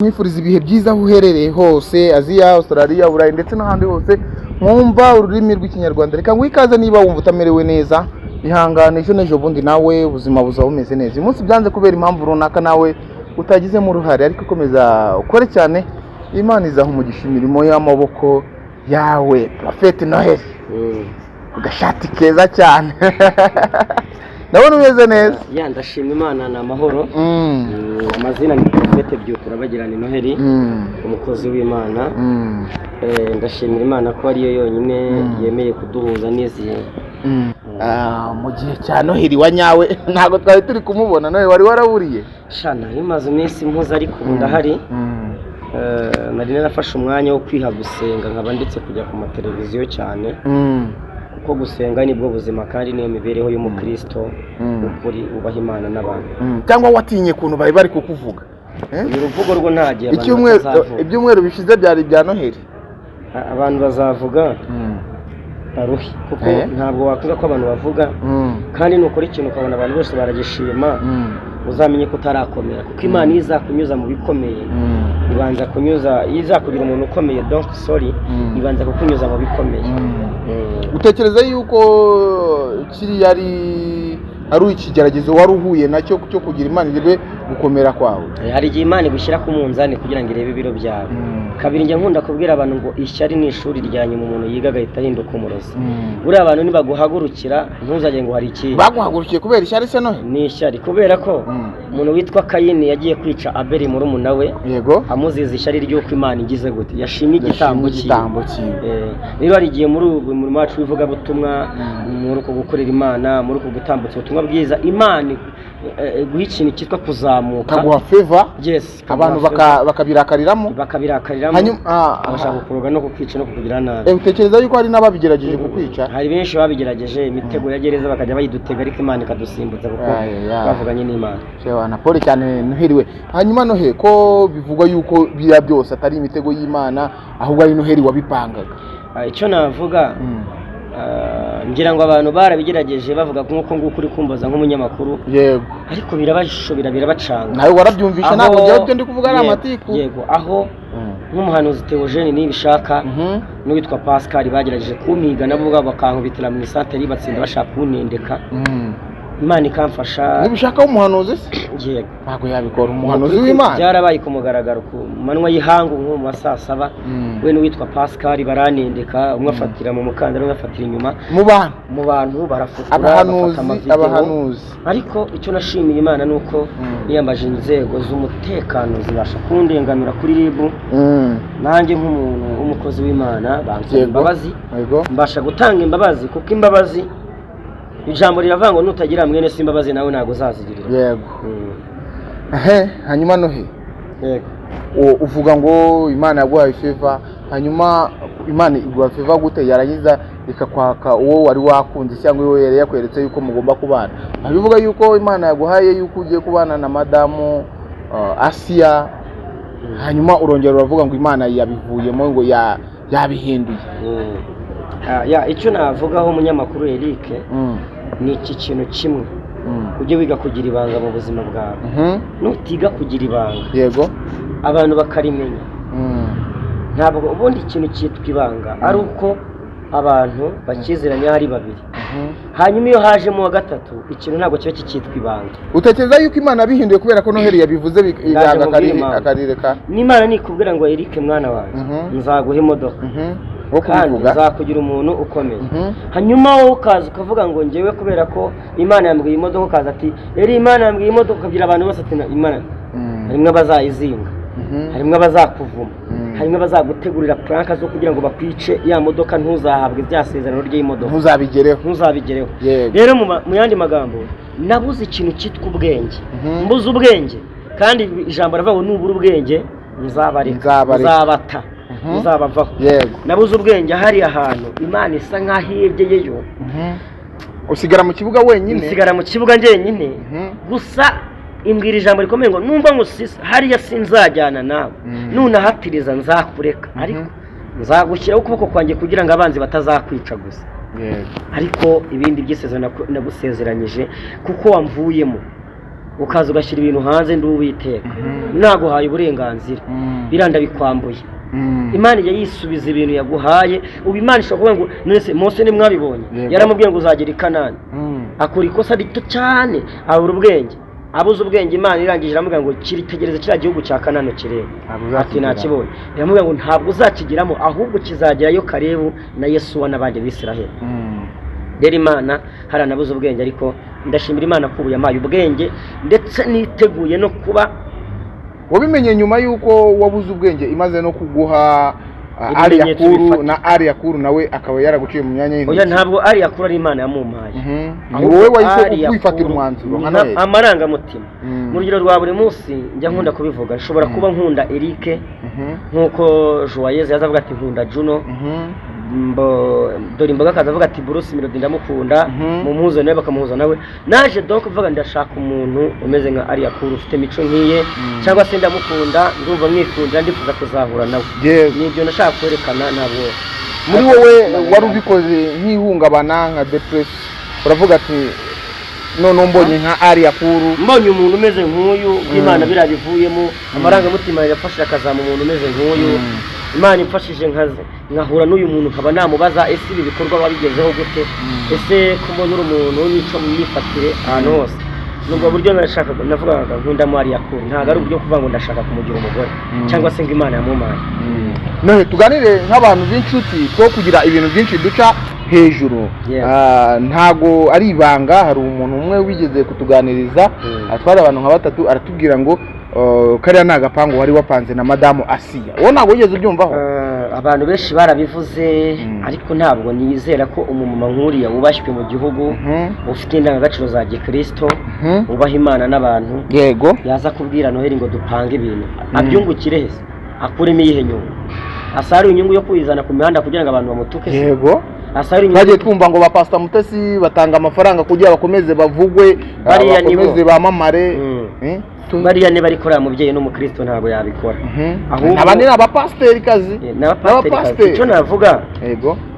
Nkwifuriza ibihe byiza aho uherereye hose, Aziya, Australia, Burayi ndetse n'ahandi hose mwumva ururimi rw'Ikinyarwanda. Reka nguhe ikaze. Niba wumva utamerewe neza, ihangane, ejo n'ejo bundi nawe ubuzima buzaba bumeze neza. Uyu munsi byanze kubera impamvu runaka nawe utagizemo uruhare, ariko ukomeza ukore cyane, Imana izaha umugisha imirimo y'amaboko yawe. Prophet Noheli, ku gashati keza cyane, ndabona umeze neza. Ya, ndashima Imana, ni amahoro. Amazina ni Prophète Byukura Bagirana Noheli, umukozi w'Imana. Ndashimira Imana ko ariyo yonyine yemeye kuduhuza n'izi Ah, mu gihe cya Noheli wa nyawe ntabwo twari turi kumubona. Noheli, wari waraburiye? Sha, nari maze iminsi mpuze, ariko ubu ndahari. Nari narafashe umwanya wo kwiha gusenga, nkaba ndetse kujya ku mateleviziyo cyane, kuko gusenga nibwo buzima kandi niyo mibereho y'umukristo ukuri wubaha Imana n'abantu. Cyangwa watinye ukuntu bari bari kukuvuga? Eh? Uyu ruvugo rwo nta gihe abantu Icyumweru, batazavuga. ibyumweru bishize byari ibya Noheli. Abantu bazavuga baruhe, kuko ntabwo wakwanga ko abantu bavuga, kandi nukora ikintu ukabona abantu bose baragishima, uzamenye ko utarakomera, kuko Imana iyo izakunyuza mu bikomeye, ibanza kunyuza, iyo izakugira umuntu ukomeye, donc sorry, ibanza kukunyuza mu bikomeye. Utekereza yuko kiriya ari ikigeragezo wari uhuye nacyo cyo kugira Imana irebe gukomera kwawe? Hari igihe Imana igushyira ku munzani kugira ngo irebe ibiro byawe. Kabiri, njya nkunda kubwira abantu ngo ishyari ni ishuri rya nyuma umuntu yiga agahita ahinduka umurozi. Buriya abantu nibaguhagurukira, ntuzajye ngo hari ikindi. Baguhagurukiye kubera ishyari se, Nohe? Ni ishyari, kubera ko umuntu witwa Kayini yagiye kwica Abeli murumuna we, amuziza ishyari ry'uko Imana igize gute, yashimye igitambo cyiwe. Igitambo cyiwe. Rero hari igihe muri ubu murimo wacu w'ivugabutumwa, muri uko gukorera Imana, muri uko gutambutsa ubutumwa bwiza, Imana guha ikintu cyitwa kuzamuka. Kaguha favor. Yes. Abantu kaguha favor. Bakabirakariramo. Bakabirakariramo. Hanyuma bagashaka kukuroga no kukwica no kukugira nabi. Utekereza yuko hari n'ababigerageje kukwica? Hari benshi babigerageje, imitego ya gereza bakajya bayidutega, ariko Imana ikadusimbutsa kuko Ay, ay, ay. bavuganye n'Imana. Shewa na pole cyane, Noheli we. Hanyuma Nohe, ko bivugwa yuko biriya byose atari imitego y'Imana, ahubwo ari Noheli wabipangaga? Icyo navuga, ngira ngo abantu barabigerageje bavuga nk'uko nguko uri kumbaza nk'umunyamakuru, ariko birabashobera, birabacanga. Nawe warabyumvisha, ntabwo njyewe ibyo ndi kuvuga ari Yego, amatiku. Yego, aho nk'umuhanuzi Theogene Nibishaka n'uwitwa Pascal bagerageje kumpiga, nabo ubwabo bakankubitira mu isanteri batsinda, bashaka kuntendeka, Imana ikamfasha. Nibishaka w'umuhanuzi se? Yego. Ntabwo yabikora umuhanuzi w'Imana. Byarabaye ku mugaragaro ku manywa y'ihangu, nko mu ma saa saba, we n'uwitwa Pascal baranendeka, umwe afatira mu mukandara, undi afatira inyuma. Mu bantu? Mu bantu, barafotora, bafata Abahanuzi? amavideo. Abahanuzi? Ariko icyo nashimiye Imana ni uko niyambaje inzego z'umutekano, zibasha kundenganura kuri RIB. Nanjye nk'umuntu w'umukozi w'Imana bansaba imbabazi, mbasha gutanga imbabazi, kuko imbabazi, ijambo riravuga ngo nutagira mwene se imbabazi, nawe ntabwo uzazigirira. Ehe, hanyuma Nohe, Yego. Uvuga ngo Imana yaguhaye favor. Hanyuma Imana iguha favor gute, yarangiza ikakwaka uwo wari wakunze cyangwa uwo yari yakweretse yuko mugomba kubana? Abivuga yuko Imana yaguhaye yuko ugiye kubana na madamu Asiya, hanyuma urongera uravuga ngo Imana yabivuyemo, ngo yabihinduye. Ya, icyo navugaho, umunyamakuru Eric, ni iki kintu kimwe: ujye wiga kugira ibanga mu buzima bwawe. Nutiga kugira ibanga, abantu bakarimenya, ntabwo ubundi ikintu cyitwa ibanga ari uko abantu bakizeranya ari babiri. Hanyuma iyo hajemo uwa gatatu, ikintu ntabwo kiba kikitwa ibanga. Utekereza yuko Imana yabihinduye kubera ko Noheli yabivuze Ndaje ibanga nkubwire impamvu. akarireka? N'Imana nikubwira ngo: "Eric mwana wanjye, nzaguha imodoka Wo kandi kubivuga. nzakugira umuntu ukomeye," hanyuma wowe ukaza ukavuga ngo ngewe kubera ko Imana yambwiye imodoka, ukaza ati: "Eri, Imana yambwiye imodoka," ukabwira abantu bose ati: "Imana," harimo abazayizinga, harimo abazakuvuma, harimo abazagutegurira prank zo kugira ngo bakwice ya modoka, ntuzahabwe rya sezerano ry'imodoka. Ntuzabigereho. Ntuzabigereho. Yego. Rero mu yandi magambo, nabuze ikintu cyitwa ubwenge. Mbuze ubwenge, kandi ijambo rivuga ngo nubura ubwenge nzabareka, Nzabareka. nzabata, nzabavaho. Nabuze ubwenge hariya ahantu, Imana isa nk'aho iyegeyeyo. Usigara mu kibuga wenyine. Nsigara mu kibuga njyenyine. Gusa imbwira ijambo rikomeye ngo numva ngo hariya sinzajyana nawe, nunahatiriza nzakureka, ariko nzagushyiraho ukuboko kwanjye kugira ngo abanzi batazakwica gusa, ariko ibindi by'isezerano nagusezeranyije kuko wamvuyemo. Ukaza ugashyira ibintu hanze, ndi Uwiteka, naguhaye uburenganzira, biranda bikwambuye. Imana ijya yisubiza ibintu yaguhaye. Ubu Imana ishobora kuvuga ngo none se Mose ntimwabibonye? Yaramubwiye ngo uzagera i Kanani, akora ikosa rito cyane, abura ubwenge. Abuze ubwenge, Imana irangije iramubwira ngo kiritegereze kiriya gihugu cya Kanani kirebe. Ntabwo Ati uzakigera. Nakibonye. Iramubwira ngo ntabwo uzakigeramo, ahubwo kizagerayo Karebu na Yesuwa n'abandi Bisiraheli. Rero Imana haranabuze ubwenge, ariko ndashimira Imana ko ubu yampaye ubwenge, ndetse niteguye no kuba Wabimenye nyuma y'uko wabuze ubwenge, imaze no kuguha Ariya Ibimenyetso Kuru bifatika. na Ariya Kuru nawe akaba yaraguciye mu myanya Oya, y'intoki. ntabwo Ariya Kuru ari Imana yamumpaye. Ni Ahubwo wowe wahise Ariya wifatira Kuru umwanzuro ni nka Noheli. amarangamutima. Mu rugero rwa buri munsi njya nkunda kubivuga, nshobora kuba nkunda Eric nk'uko Joyeuse yaza avuga ati nkunda Juno, dore imboga akaza avuga ati Bruce Melody ndamukunda, mumuhuze nawe, bakamuhuza nawe. Naje donc kuvuga ndashaka umuntu umeze nka Ariya Kuru, ufite imico nk'iye, cyangwa se ndamukunda, ndumva mwikundira, ndifuza kuzahura nawe. Nibyo nashaka kwerekana, ntabwo Muri wowe wari ubikoze nk'ihungabana, nka depression, uravuga ati none mbonye nka Ariya Kuru. Mbonye umuntu umeze nk'uyu bw'Imana, biriya bivuyemo amarangamutima yafashije akazama umuntu umeze nk'uyu. Imana imfashije nkahura n'uyu muntu, nkaba namubaza: ese ibi bikorwa wabigezeho gute? Ese ko mbona uri umuntu w'imico, mu myifatire, ahantu hose? Ni ubwo buryo nashakaga, navugaga nkundamo Ariya Kuru, ntabwo ari uburyo kuvuga ngo ndashaka kumugira umugore cyangwa se ngo Imana yamumpaye. None tuganire nk'abantu b'inshuti, two kugira ibintu byinshi duca hejuru. Ntago ari ibanga, hari umuntu umwe wigeze kutuganiriza, atwara abantu nka batatu, aratubwira ngo kariya ni agapangu wari wapanze na madamu Asiya. Wowe ntabwo wigeze ubyumvaho? Abantu benshi barabivuze, ariko ntabwo nizera ko umumama nk'uriya wubashywe mu gihugu, ufite indangagaciro za gikristo, wubaha Imana n'abantu, yaza kubwira Noheli ngo dupange ibintu. Abyungukire he se? Akuremo iyihe nyungu? Asarura inyungu yo kuyizana ku mihanda kugira ngo abantu bamutuke se? Asarura inyungu? Twagiye twumva ngo ba Pastor Mutesi batanga amafaranga kugira bakomeze bavugwe, Bariya nibo. bakomeze bamamare. Bariya niba ariko uriya mubyeyi n'umukristo ntabwo yabikora. Abandi ni abapasiteri kazi. Ni abapasiteri kazi. Icyo navuga,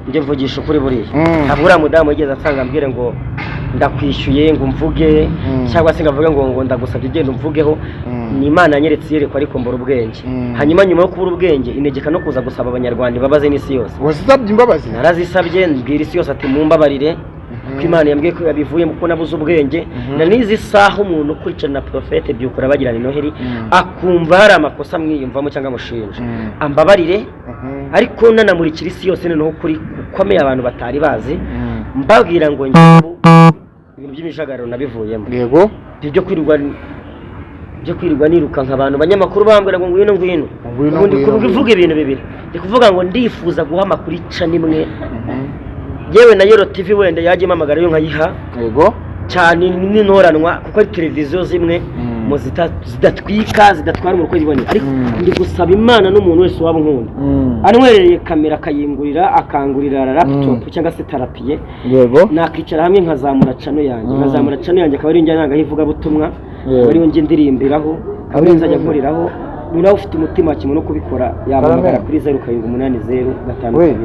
njye mvugisha ukuri buriya, ntabwo uriya mudamu yigeze asanga ambwire ngo ndakwishyuye ngo mvuge, cyangwa se ngo avuge ngo ndagusabye ugenda umvugeho. Ni Imana yanyeretse iyerekwa, ariko mbura ubwenge. Hanyuma nyuma yo kubura ubwenge, integeka no kuza gusaba Abanyarwanda imbabazi n'isi yose. Wazisabye imbabazi? Narazisabye, mbwira isi yose ati mumbabarire, kuko Imana yambwiye ko yabivuyemo, kuko nabuze ubwenge. Na n'izi saha umuntu ukurikirana Prophète Byukura bagirana Noheli, akumva hari amakosa amwiyumvamo cyangwa amushinja, ambabarire. Ariko nanamurikira isi yose noneho ukuri gukomeye abantu batari bazi, mbabwira ngo njye ubu ibintu by'imijagararo nabivuyemo. Ibyo kwirirwa nirukanka abantu, abanyamakuru bambwira ngo ngwino, ngwino. Ngwino, Ubu ndi ngwino, kuvuga ngwino. ibintu bibiri, ndi kuvuga ngo ndifuza guha amakuru ica nimwe, yewe na Yoro TV wenda yajya impamagara yo nkayiha cyane n'intoranwa, kuko ari televiziyo zimwe mu zidatwika, zidatwara umuntu uko ziboneye. Ariko ndi gusaba Imana n'umuntu wese waba unkunda, anwerereye kamera akayingurira, akangurira laptop cyangwa se tarapiye, nakicara hamwe nkazamura channel yanjye, nkazamura channel yanjye, akaba ariyo njya nangaho ivugabutumwa, akaba ariyo njya ndirimbiraho, akaba ariyo nzajya nkoreraho. Niba ufite umutima kimwe no kubikora, yampamagara Karame. kuri 0780 We.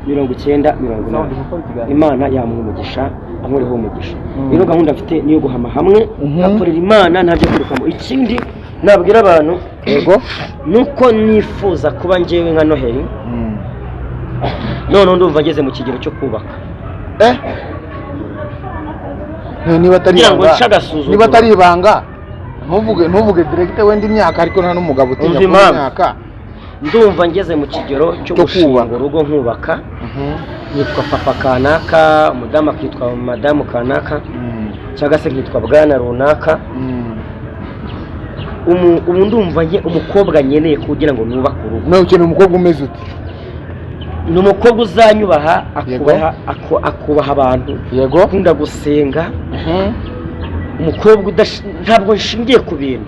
2 90 80. Imana yamuha umugisha, ankoreho umugisha. Rero gahunda mfite niyo guhama hamwe, nkakorera Imana, ntabyo kwirukamo. Ikindi nabwira abantu nuko nifuza kuba njyewe nka Noheli, noneho ndumva ngeze mu kigero cyo kubaka. Niba atari Kugira ngo ibanga, nce agasuzuguro. niba atari ibanga, ntuvuge direct wenda imyaka, ariko nta n'umugabo utinya Umva kuba impamvu. imyaka. Ndumva ngeze mu kigero cyo Cyo gushinga kubaka. urugo, nkubaka, nitwa papa kanaka, umudamu akitwa madamu kanaka, cyangwa se nkitwa bwana runaka. Ubu ndumva umukobwa nkeneye kugira ngo nubake urugo. Nawe ukeneye umukobwa umeze ute? Ni umukobwa uzanyubaha, akubaha abantu, ukunda gusenga, umukobwa ntabwo nshingiye ku bintu,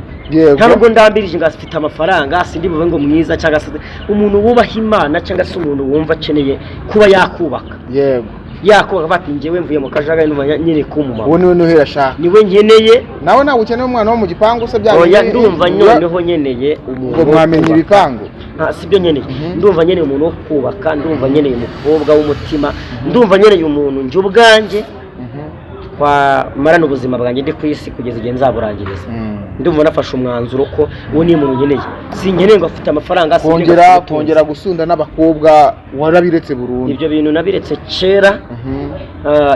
ntabwo ndambirije ngo afite amafaranga, sindi buve ngo mwiza, cyangwa se umuntu wubaha Imana, cyangwa se umuntu wumva akeneye kuba yakubaka, yakubaka bati njyewe mvuye mu kajagari, ndumva nyine kuba umumama. Uwo niwe Noheli ashaka. Niwe nkeneye. Nawe ntabwo ukeneye umwana wo mu gipangu se bya Oya, bindi- ndumva noneho nkeneye umuntu ngo wo mwamenye kubaka. ibipangu. Sibyo nkeneye. Ndumva nkeneye umuntu wo kubaka, ndumva nkeneye umukobwa w'umutima, ndumva nkeneye umuntu njye ubwanjye. Twamarana ubuzima bwanjye ndi ku isi kugeza igihe nzaburangiriza. Ndumva nafashe umwanzuro ko uwo ni umuntu nkeneye. Sinkeneye ngo afite amafaranga, sinkeneye ngo Kongera afite ubutunzi. Kongera gusunda n'abakobwa warabiretse burundu? Ibyo bintu nabiretse kera.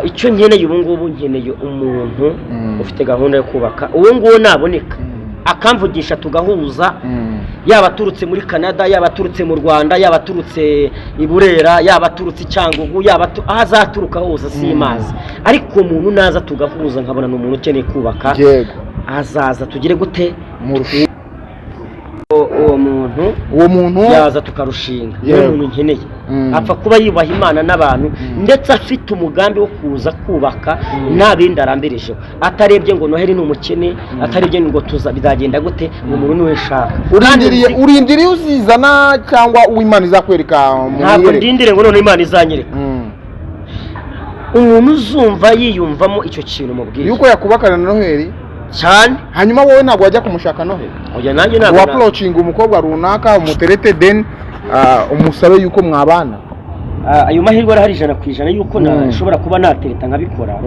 Icyo nkeneye ubu ngubu, nkeneye umuntu ufite gahunda yo kubaka. Uwo nguwo naboneka akamvugisha tugahuza, yaba aturutse muri Canada, yaba aturutse mu Rwanda, yaba aturutse i Burera, yaba aturutse i Cyangugu, yaba aho azaturuka hose simazi, ariko umuntu naza tugahuza nkabona ni umuntu ukeneye kubaka, azaza tugire gute? Murusha. Uwo muntu Uwo muntu yaza tukarushinga. Niwe muntu nkeneye. Apfa kuba yubaha Imana n'abantu, ndetse afite umugambi wo kuza kubaka, nta bindi arambirijeho, atarebye ngo Noheli ni umukene, atarebye ngo tuza bizagenda gute. Uwo muntu niwe nshaka. Urindiriye Kandi Urindiriye uzizana cyangwa uw'Imana izakwereka mu Ntabwo myiyereko? ndindire ngo none Imana izanyereka. Umuntu uzumva yiyumvamo icyo kintu mubwiye Yuko yakubakana na Noheli cyane. Hanyuma wowe ntabwo wajya kumushaka Noheli? Oya, nanjye ntabwo Wa-approachinga umukobwa runaka, umuterete, then umusabe yuko mwabana? Ayo mahirwe arahari 100% yuko nashobora kuba natereta nkabikora,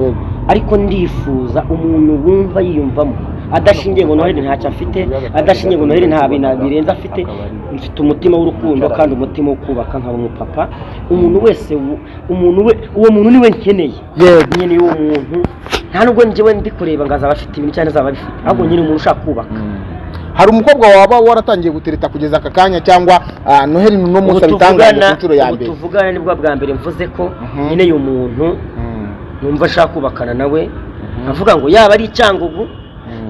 ariko ndifuza umuntu wumva yiyumvamo, adashingiye ngo Noheli ntacyo afite, adashingiye ngo Noheli nta bintu birenze afite. Mfite umutima w'urukundo kandi umutima wo kubaka nkaba umupapa. Umuntu wese umuntu we, uwo muntu niwe nkeneye. Nkeneye uwo muntu. Nta nubwo njyewe ndi kureba ngo azaba afite ibintu cyangwa azaba abifite, ahubwo nyine umuntu ushaka kubaka. Hari umukobwa waba waratangiye gutereta kugeza aka kanya, cyangwa Noheli n'uno Ubu munsi abitangaje tuvugana ku nshuro ya ubu mbere? tuvugana nibwo bwa mbere mvuze ko nkeneye umuntu numva ashaka kubakana nawe, avuga ngo yaba ari i Cyangugu,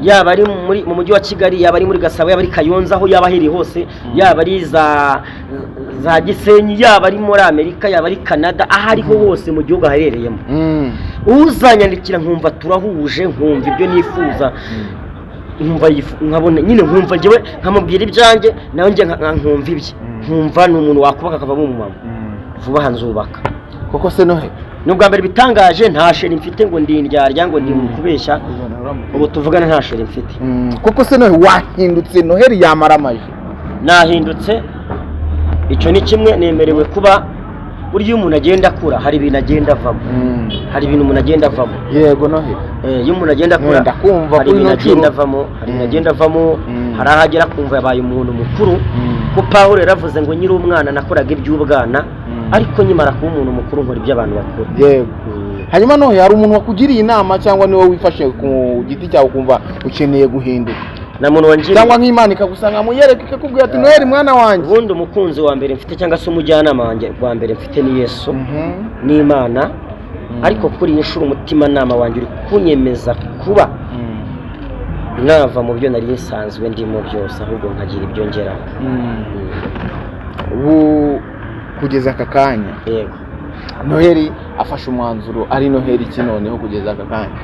yaba ari mu mujyi wa Kigali, yaba ari muri Gasabo, yaba ari Kayonza, aho yaba ahereye hose, yaba ari za Gisenyi, yaba ari muri Amerika, yaba ari Canada, aho ariho hose mu gihugu aherereyemo, uzanyandikira nkumva turahuje, nkumva ibyo nifuza, nkumva nkabona nyine, nkumva njyewe nkamubwira ibyanjye, nawe njye nkumva ibye, nkumva ni umuntu wakubaka akavamo umumama. Vuba aha nzubaka. Koko se Noheli? Ni ubwa mbere bitangaje. Nta chérie mfite ngo ndi indyarya, ngo ndi kubeshya. Ubu tuvugana nta chérie mfite. Koko se Noheli, wahindutse? Noheli yamaramaje? Nahindutse, icyo ni kimwe. Nemerewe kuba, burya iyo umuntu agenda akura hari ibintu agenda avamo, hari ibintu umuntu agenda avamo. Yego Noheli. Iyo umuntu agenda akura Ndakumva hari kuri ibintu ino agenda nshuro. avamo, hari ibintu agenda avamo. Hari aho agera akumva yabaye umuntu mukuru, ko Pawulo yaravuze ngo nkiri umwana nakoraga iby'ubwana, ariko nkimara kuba umuntu mukuru nkora iby'abantu bakuru. Hanyuma Noheli, hari umuntu wakugiriye inama cyangwa niwe wifashe ku giti cyawe ukumva ukeneye guhinduka? Nta muntu wangiriye. Cyangwa nk'Imana ikagusanga muyereka ikakubwira ati: "Noheli mwana wanjye." Ubundi umukunzi wa mbere mfite cyangwa se umujyanama wanjye wa mbere mfite ni Yesu n'Imana, ariko kuri iyi nshuro umutimanama wanjye uri kunyemeza kuba nava mu byo nari nsanzwe ndimo byose, ahubwo nkagira ibyo ngeraho. Ubu kugeza aka kanya, Yego. Noheli afashe umwanzuro ari Noheli iki noneho kugeza aka kanya?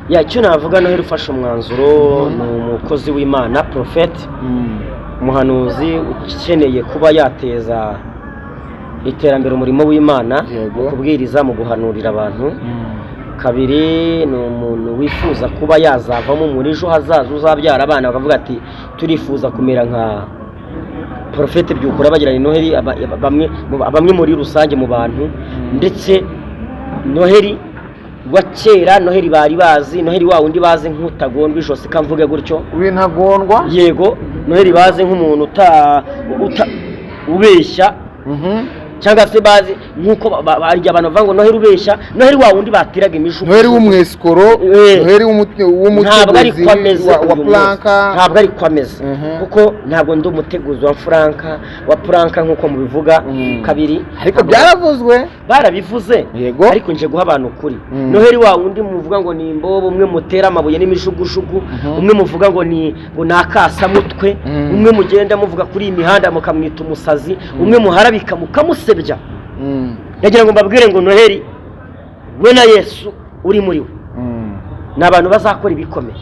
Ya, icyo navuga, Noheli ufashe umwanzuro ni umukozi w'Imana, porofeti, umuhanuzi ukeneye kuba yateza iterambere umurimo w'Imana mu kubwiriza, mu guhanurira abantu. Kabiri, ni umuntu wifuza kuba yazavamo umuntu ejo hazaza uzabyara abana bakavuga ati: "Turifuza kumera nka porofete Byukura bagirana Noheli." Bamwe muri rusange mu bantu, ndetse Noheli wa kera, Noheli bari bazi, Noheli wa wundi bazi nk'utagondwa ijosi, kamvuge gutyo. W'intagondwa. Yego, Noheli bazi nk'umuntu uta ubeshya, cyangwa se bazi nk'uko barya abantu bavuga ngo Noheli ubeshya, Noheli wa wundi batiraga imijugujugu. Noheli w'umwesikoro. Noheli Ntabwo ari w'umuteguzi ko ameze wa uyu munsi. planka. Ntabwo ari ko ameze, kuko ntabwo ndi umuteguzi wa furanka, wa puranka nk'uko mubivuga. Kabiri, Ariko byaravuzwe. Barabivuze, ariko nje guha abantu ukuri. Noheli wa wundi muvuga ngo ni imbobo, umwe mutera amabuye n'imijugujugu, umwe muvuga ngo ni akasamutwe, umwe mugenda muvuga kuri iyi mihanda mukamwita umusazi, umwe muharabika mukamusebya, ndagira ngo mbabwire ngo Noheli we na Yesu uri muri we ni abantu bazakora ibikomeye,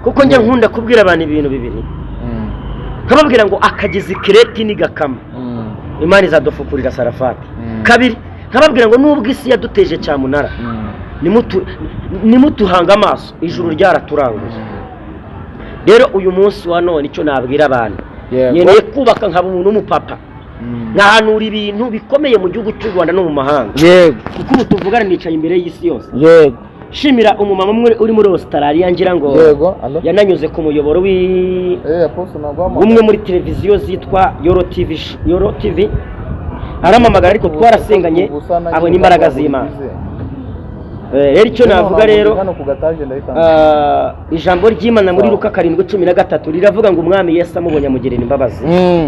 kuko njya nkunda kubwira abantu ibintu bibiri, nkababwira ngo akagezi Kireti ni gakama, Imana izadufukurira Sarafati. Kabiri, nkababwira ngo nubwo isi yaduteje cyamunara, nimutuhanga amaso, ijuru ryaraturanguye. Rero uyu munsi wa none icyo nabwira abantu, nkeneye kubaka nkaba umuntu w'umupapa, nkahanura ibintu bikomeye mu gihugu cy'u Rwanda no mu mahanga, kuko ubu tuvugana nicaye imbere y'isi yose. Shimira umumama umwe uri muri Australia, ngira ngo Yego, allo? yananyuze ku muyoboro Apostle ntabwo umwe muri televiziyo zitwa Yoro TV, Yoro TV, arampamagara, ariko twarasenganye abona imbaraga z'Imana. Rero icyo navuga rero, hano ku gataje ndahita ijambo ry'Imana muri Luka 7:13 riravuga ngo Umwami Yesu amubonye amugirira imbabazi,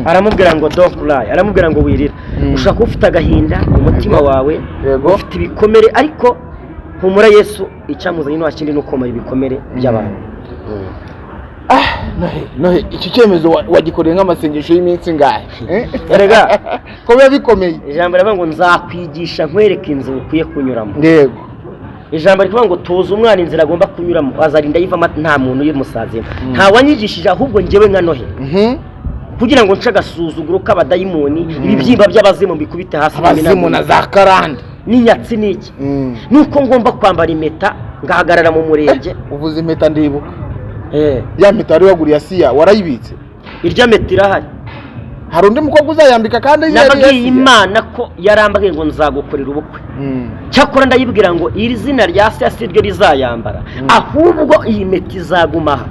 aramubwira ngo don't cry, aramubwira ngo wirira. Ushobora kuba ufite agahinda mu mutima wawe, ufite ibikomere, ariko humura, Yesu icyamuzanye nta kindi ni ukomora ibikomere by'abantu. Ah, Nohe, Nohe, iki cyemezo wagikoreye nk'amasengesho y'iminsi ingahe? Erega. Ko biba bikomeye. Ijambo riravuga ngo nzakwigisha nkwereke inzira ukwiye kunyuramo. Ijambo rivuga ngo tuzi umwana inzira agomba kunyuramo, azarinda yivamo nta muntu uyimusazemo. Nta wanyigishije, ahubwo njyewe nka Nohe, kugira ngo nce agasuzuguro k'abadayimoni, ibibyimba by'abazimu mbikubite hasi. Abazimu na za karande. N'inyatsi n'iki, nuko ngomba kwambara impeta ngahagarara mu murenge. Uvuze impeta ndibuka ya mpeta wari waguriye Asiya, warayibitse? Irya mpeta irahari. Hari undi mukobwa uzayambika kandi yari Nabwiye Asiya? Imana ko yarambwiye ngo nzagukorera ubukwe. Cyakora ndayibwira ngo iri zina rya Asiya si ryo rizayambara, ahubwo iyi mpeta izaguma aha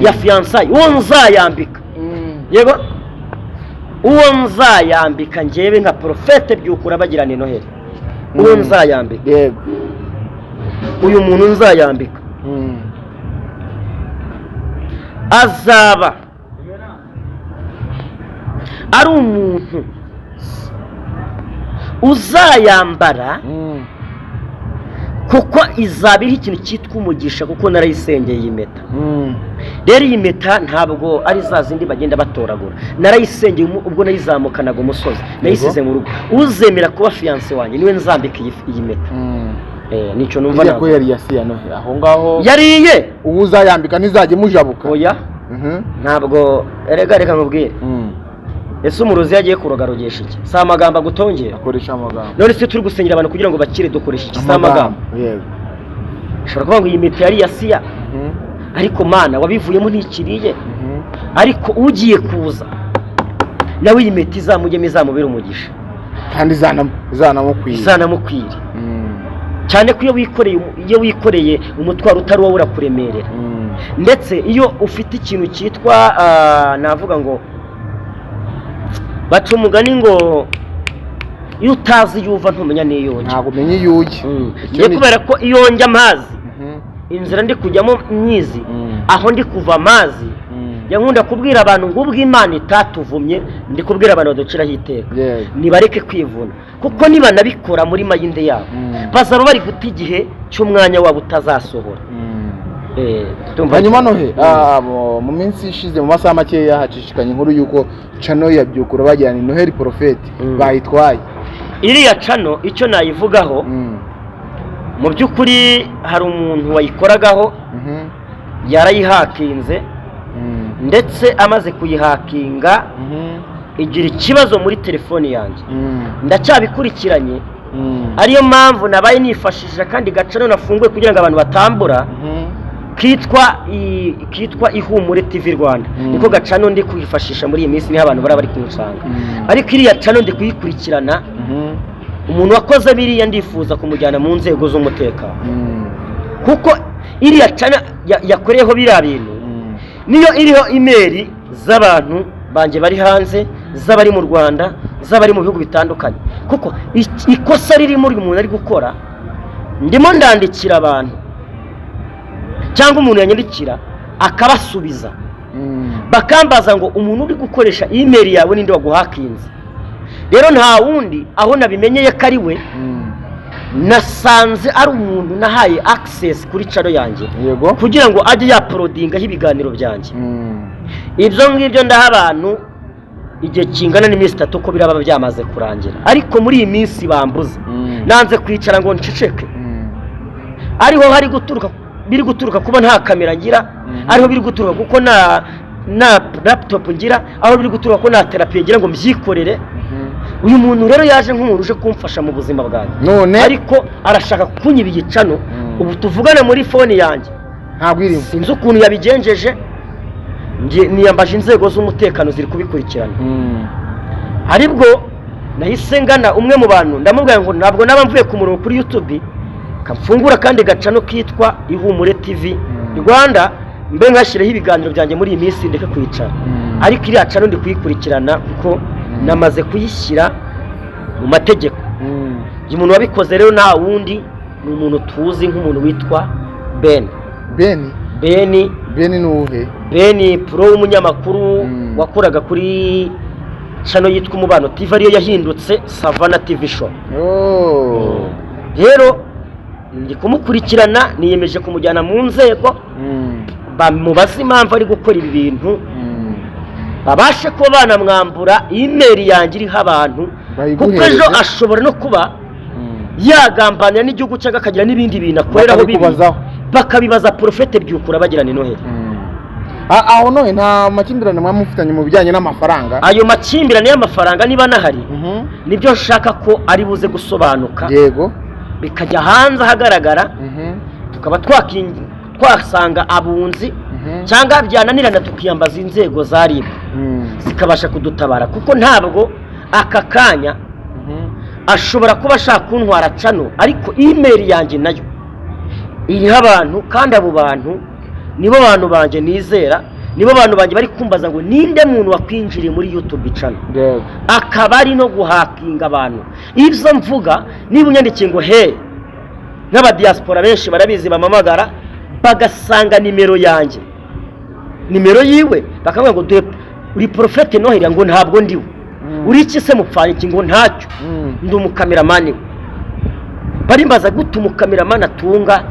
ya fiançailles. Uwo nzayambika, yego, uwo nzayambika njyewe nka prophète Byukura bagirana Noheli, uwo nzayambika, uyu muntu nzayambika azaba ari umuntu uzayambara, kuko izaba iriho ikintu cyitwa umugisha, kuko narayisengeye iyi mpeta. Rero iyi mpeta ntabwo ari za zindi bagenda batoragura, narayisengeye ubwo nayizamukanaga umusozi, nayisize mu rugo. Uzemera kuba fiancé wanjye niwe nzambika iyi mpeta. Nicyo numva Iriya ko navuga. yari Asiya, Nohe, aho ngaho Yariye. Uwo uzayambika ntizajya imujabuka? Oya. Ntabwo. Erega reka nkubwire. Ese umurozi iyo agiye kuroga arogesha iki? Si amagambo agutongera? Akoresha amagambo. None se turi gusengera abantu kugira ngo bakire, dukoresha iki? Si amagambo? Yego. Ushobora kuvuga ngo iyi mpeta yari iya Siya, ariko Mana wabivuyemo ntikiriye, ariko ugiye kuza nawe iyi mpeta izamujyemo, izamubera umugisha. Kandi izanamukwiye. Izanamukwire cyane ko iyo wikoreye umutwaro utari wowe urakuremerera. Ndetse iyo ufite ikintu cyitwa navuga ngo baca umugani ngo iyo utazi iyo uva ntumenya n'iyo ujya. Ntabwo umenya iyo ujya. Icyo Njye kubera ko iyo njya amazi, inzira ndi kujyamo myizi, aho ndi kuva amazi, nkunda kubwira abantu ngo ubwo Imana itatuvumye, ndi kubwira abantu baduciraho iteka, nibareke kwivuna, kuko nibanabikora muri mind yabo bazaba bari guta igihe cy'umwanya wabo utazasohora. Ndumva. Hanyuma Nohe, mu minsi ishize, mu masaha makeya, hacishikanye inkuru y'uko channel ya Byukura bajyana Noheli Prophet bayitwaye. Iriya channel icyo nayivugaho, mu by'ukuri hari umuntu wayikoragaho, yarayihakinze, ndetse amaze kuyihakinga igira ikibazo muri telefoni yanjye. Ndacyabikurikiranye, ariyo mpamvu nabaye nifashishije akandi gachannel nafunguye kugira ngo abantu batambura, kitwa Ihumure TV Rwanda. Niko gachannel ndi kwifashisha muri iyi minsi, niho abantu bari kunsanga. Ariko iriya channel ndi kuyikurikirana. Umuntu wakoze biriya ndifuza kumujyana mu nzego z'umutekano, kuko iriya channel yakoreyeho biriya bintu niyo iriho email z'abantu banjye bari hanze, z'abari mu Rwanda, z'abari mu bihugu bitandukanye. Kuko ikosa ririmo uyu muntu ari gukora, ndimo ndandikira abantu cyangwa umuntu yanyandikira akabasubiza, bakambaza ngo umuntu uri gukoresha email yawe ninde waguhakinze? Rero nta wundi, aho nabimenyeye ko ari we, nasanze ari umuntu nahaye access kuri channel yanjye kugira ngo ajye yauploadingaho ibiganiro byanjye. Ibyo ngibyo ndaha abantu igihe kingana n'iminsi 3 ko biraba byamaze kurangira. Ariko muri iyi minsi bambuze, nanze kwicara ngo nceceke. Ariho hari guturuka, biri guturuka kuba nta kamera ngira, ariho biri guturuka kuko nta laptop ngira, aho biri guturuka ko nta terapi ngira ngo mbyikorere. Uyu muntu rero yaje nk'umuntu uje kumfasha mu buzima bwanjye, None ariko arashaka kunyiba igicano. Ubu tuvugana muri phone yanjye ntabwo irimo. Sinzi ukuntu yabigenjeje. Niyambaje inzego z'umutekano, ziri kubikurikirana. Aribwo nahise ngana umwe mu bantu, ndamubwira ngo ntabwo naba mvuye ku murongo kuri YouTube. Kamfungura kandi gacano kitwa Ihumure TV Rwanda, mbe nkashyireho ibiganiro byanjye muri iyi minsi, ndeke kwicara. Ariko iriya channel ndi kuyikurikirana kuko namaze kuyishyira mu mategeko. Uyu muntu wabikoze rero nta wundi, ni umuntu tuzi nk'umuntu witwa Ben. Beni? Ben. Beni ni uwuhe? Ben Pro w'umunyamakuru wakoraga kuri channel yitwa Umubano TV, ariyo yahindutse Savana TV Show. Oh. Rero ndi kumukurikirana, niyemeje kumujyana mu nzego, bamubaze impamvu ari gukora ibi bintu, babashe kuba banamwambura email yanjye iriho abantu, kuko Bayiguhereze. ejo ashobora no kuba yagambanira n'igihugu cyangwa akagira n'ibindi bintu akoreraho bibi, Bakabikubazaho. bakabibaza Porofete Byukura bagirana Noheli. Aho none nta makimbirane mwaba mufitanye mu bijyanye n'amafaranga? Ayo makimbirane y'amafaranga niba anahari, nibyo nshaka ko ari buze gusobanuka, bikajya hanze ahagaragara, tukaba twasanga abunzi, cyangwa byananirana tukiyambaza inzego za RIB zikabasha kudutabara, kuko ntabwo aka kanya ashobora kuba ashaka kuntwara channel, ariko email yanjye nayo iriho abantu, kandi abo bantu nibo bantu banjye nizera, nibo bantu banjye bari kumbaza ngo ninde muntu wakwinjiriye muri YouTube channel, akaba ari no guhakinga abantu. Ibyo mvuga, niba unyandikiye ngo he, nk'abadiyasipora benshi barabizi, bamamagara bagasanga nimero yanjye, nimero yiwe, bakavuga ngo duhe uri Porofete Noheli, ngo ntabwo ndiwe. Uri iki se, mupfanye iki? Ngo ntacyo, ndi umukameramani we. Barimbaza gute umukameramani atunga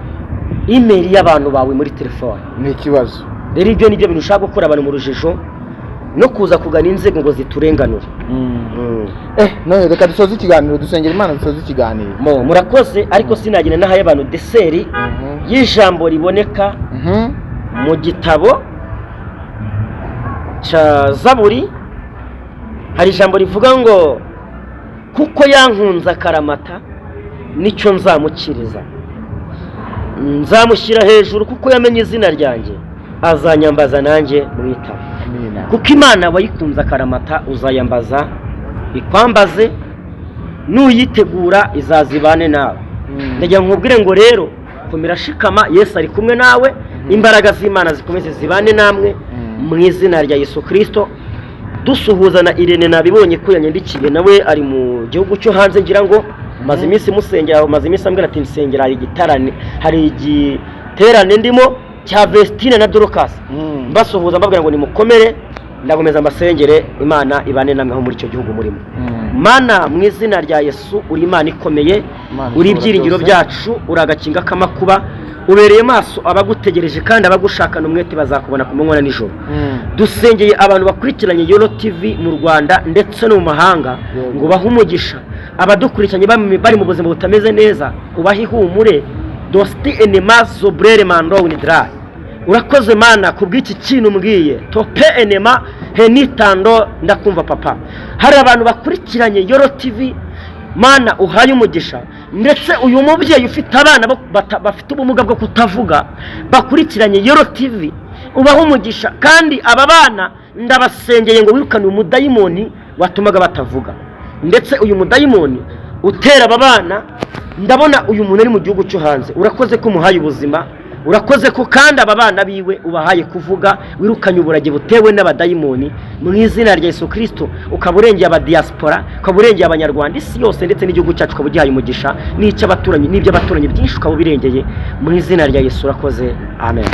email y'abantu bawe muri telefone? Ni ikibazo. Rero ibyo nibyo bintu ushaka gukura abantu mu rujijo no kuza kugana inzego ngo ziturenganure. None reka dusoze ikiganiro, dusengera Imana dusoze ikiganiro. Mo murakoze, ariko sinagira n'ahaye abantu dessert y'ijambo riboneka mu gitabo cya Zaburi. Hari ijambo rivuga ngo kuko yankunze akaramata, nicyo nzamukiriza, nzamushyira hejuru kuko yamenye izina ryanjye, azanyambaza nanjye mwitaba. Amina. Kuko Imana wayikunze akaramata, uzayambaza ikwambaze, nuyitegura izazibane nawe. Ndagira ngo nkubwire ngo rero komera, shikama, Yesu ari kumwe nawe. Imbaraga z'Imana zikomeze zibane namwe mu izina rya Yesu Kirisito. Dusuhuza na Irene, nabibonye ko yanyandikiye, nawe ari mu gihugu cyo hanze. Ngira ngo maze iminsi musengera, maze iminsi ambwira ati nsengera, hari igitarane, hari igiterane ndimo cya Vestine na Dorcas. Mbasuhuza, mbabwira ngo nimukomere, ndakomeza mbasengere, Imana ibane namwe aho muri icyo gihugu murimo. Mana, mu izina rya Yesu, uri Imana ikomeye, Imana uri ishobora ibyiringiro byose. byacu, uri agakinga k'amakuba, ubereye maso abagutegereje, kandi abagushakana umwete bazakubona ku manywa na nijoro. Dusengeye abantu bakurikiranye Yolo TV mu Rwanda ndetse no mu mahanga ngo bahe umugisha. Abadukurikiranye bari mu buzima butameze neza, ubahe ihumure. Dosti enema zobrere mando winidra. Urakoze Mana kubw'iki kintu umbwiye. Tope enema henitando, ndakumva papa. Hari abantu bakurikiranye Yolo TV, Mana uhaye umugisha, ndetse uyu mubyeyi ufite abana bafite ubumuga bwo kutavuga bakurikiranye Yolo TV, ubahe umugisha. Kandi aba bana ndabasengeye ngo wirukane umudayimoni watumaga batavuga, ndetse uyu mudayimoni utera aba bana. Ndabona uyu muntu ari mu gihugu cyo hanze. Urakoze ko umuhaye ubuzima, urakoze ko kandi aba bana biwe ubahaye kuvuga, wirukanye uburage butewe n'abadayimoni mu izina rya Yesu Kirisito. Ukaba urengeye abadiyasipora, ukaba urengeye abanyarwanda, isi yose, ndetse n'igihugu cyacu ukaba ugihaye umugisha, n'icy'abaturanyi n'iby'abaturanyi byinshi ukaba ubirengeye mu izina rya Yesu. Urakoze, amen.